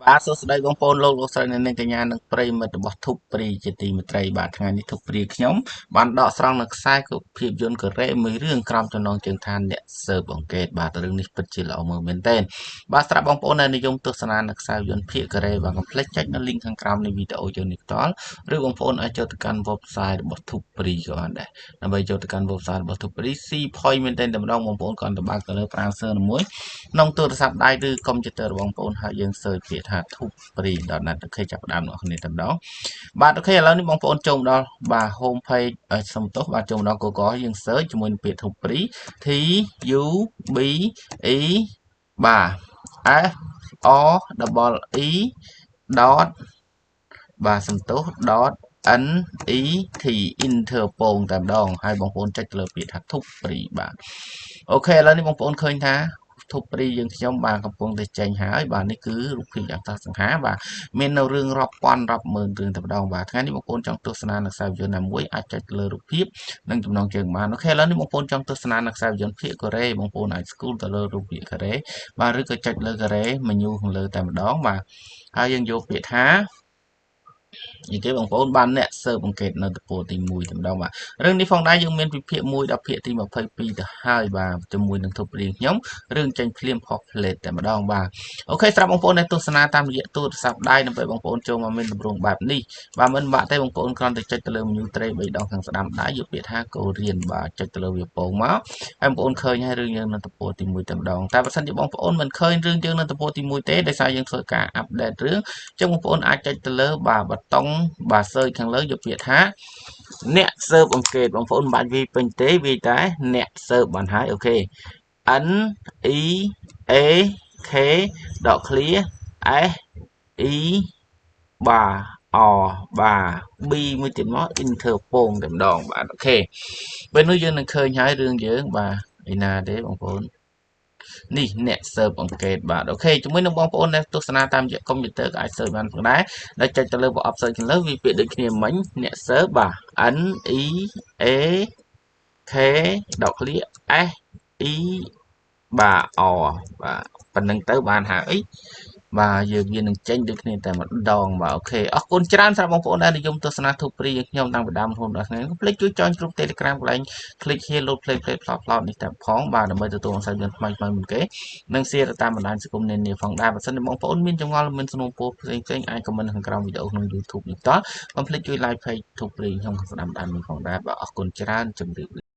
បាទសួស្តីបងប្អូនលោកលោកស្រីអ្នកនាងកញ្ញានិងប្រិយមិត្តរបស់ធុបព្រីជាទីមេត្រីបាទថ្ងៃនេះធុបព្រីខ្ញុំបានដកស្រង់នៅខ្សែភាពយន្តកូរ៉េមួយរឿងក្រោមចំណងជើងថាអ្នកស៊ើបអង្កេតបាទរឿងនេះពិតជាល្អមើលមែនទែនបាទស្រាប់បងប្អូនដែលនិយមទស្សនានៅខ្សែភាពយន្តភាគកូរ៉េបាទកុំភ្លេចចុចនៅ link ខាងក្រោមនៃវីដេអូយើងនេះផ្ទាល់ឬបងប្អូនអាចចូលទៅកាន់ website របស់ធុបព្រីក៏បានដែរដើម្បីចូលទៅកាន់ website របស់ធុបព្រី C point មែនទែនតែម្ដងបងប្អូនគ្រាន់តែបើកទៅលើ browser មួយក្នុងទូរស័ព្ទដៃឬកុំព្យូទ័ររបស់បងប្អូនហើយយើង search ពាក្យថា tubefree.net OK ចាប់ផ្ដើមអ្នកគ្នាតែម្ដងបាទ OK ឥឡូវនេះបងប្អូនចូលមកដល់បាទ home page សុំទោសបាទចូលមកដល់ Google យើង search ជាមួយនឹងពាក្យ tubefree T U B E បាទ F R double E dot បាទសំទោស dot N E T enter ពងតែម្ដងហើយបងប្អូនចុចទៅលើពាក្យថា tubefree បាទ OK ឥឡូវនេះបងប្អូនឃើញថាធុបព្រីយើងខ្ញុំបាទកំពុងតែចេញហើយបាទនេះគឺរូបភាពយ៉ាងស្រស់សង្ហាបាទមាននៅរឿងរាប់ពាន់រាប់ម៉ឺនរឿងតែម្ដងបាទថ្ងៃនេះបងប្អូនចង់ទស្សនានៅខ្សែភាពយន្តណាមួយអាចចុចលើរូបភាពនិងចំណងជើងបាន OK ឥឡូវនេះបងប្អូនចង់ទស្សនានៅខ្សែភាពយន្តភាគកូរ៉េបងប្អូនអាច scroll ទៅលើរូបភាពកូរ៉េបាទឬក៏ចុចលើកូរ៉េ menu ខាងលើតែម្ដងបាទហើយយើងយកពាក្យថានិយាយបងប្អូនបានអ្នកស៊ើបអង្កេតនៅទំព័រទី1តែម្ដងបាទរឿងនេះផងដែរយើងមានពីភាគ1ដល់ភាគទី22ទៅហើយបាទជាមួយនឹងធុបរៀងខ្ញុំរឿងចេញភ្លាមផុសផ្លេតតែម្ដងបាទ OK ស្រាប់បងប្អូនដែលទស្សនាតាមរយៈទូរស័ព្ទដៃដើម្បីបងប្អូនចូលមកមានទម្រង់បែបនេះបាទមិនបាក់ទេបងប្អូនគ្រាន់តែចុចទៅលើ menu tray 3ដងខាងស្ដាំដៃយកពាក្យថា Korean បាទចុចទៅលើវាពងមកហើយបងប្អូនឃើញហើយរឿងយើងនៅទំព័រទី1តែម្ដងតែបើសិនជាបងប្អូនមិនឃើញរឿងយើងនៅទំព័រទី1ទេដោយសារយើងធ្វើការ update រឿងអញ្ចឹងបងប្អូនអាចចុចទៅលើបាទបតុងបាទ search ខាងលើយកពាក្យថាអ្នកស៊ើបអង្កេតបងប្អូនមិនបាច់វាយពេញទេវាយតែអ្នកស៊ើបបានហើយ OK N E A K ដក clear S E បាទ R បាទ B មួយទៀតមក enter ពងតែម្ដងបាទ OK ពេលនោះយើងនឹងឃើញហើយរឿងយើងបាទឯណាទេបងប្អូននេះអ្នកស៊ើបអង្កេតបាទ OK ជាមួយនឹងបងប្អូនដែលទស្សនាតាមរយៈកុំព្យូទ័រក៏អាច search បានផងដែរដែលចុចទៅលើប្រអប់ search ខាងលើវាពាក្យដូចគ្នាមិញអ្នកស៊ើបបាទ N E A K ដក clear S E បាទ R បាទប៉ុណ្្នឹងទៅបានហើយបាទយើងវានឹងចេញដូចគ្នាតែម្ដងបាទ OK អរគុណច្រើនសម្រាប់បងប្អូនដែលនិយមទស្សនាទូព្រីយើងខ្ញុំតាំងពីដើមរហូតដល់ថ្ងៃនេះកុំភ្លេចជួយចុចក្រុម Telegram កន្លែង click here load play play ផ្លោតផ្លោតនេះតែផងបាទដើម្បីទទួលបានសារយន្តថ្មីថ្មីមុនគេនិង share ទៅតាមបណ្ដាញសង្គមនានាផងដែរបើសិនជាបងប្អូនមានចម្ងល់មានសំណួរផ្សេងផ្សេងអាច comment ខាងក្រោមវីដេអូក្នុង YouTube នេះតោះកុំភ្លេចជួយ like page ទូព្រីខ្ញុំស្ដាំដាននេះផងដែរបាទអរគុណច្រើនជម្រាបលា។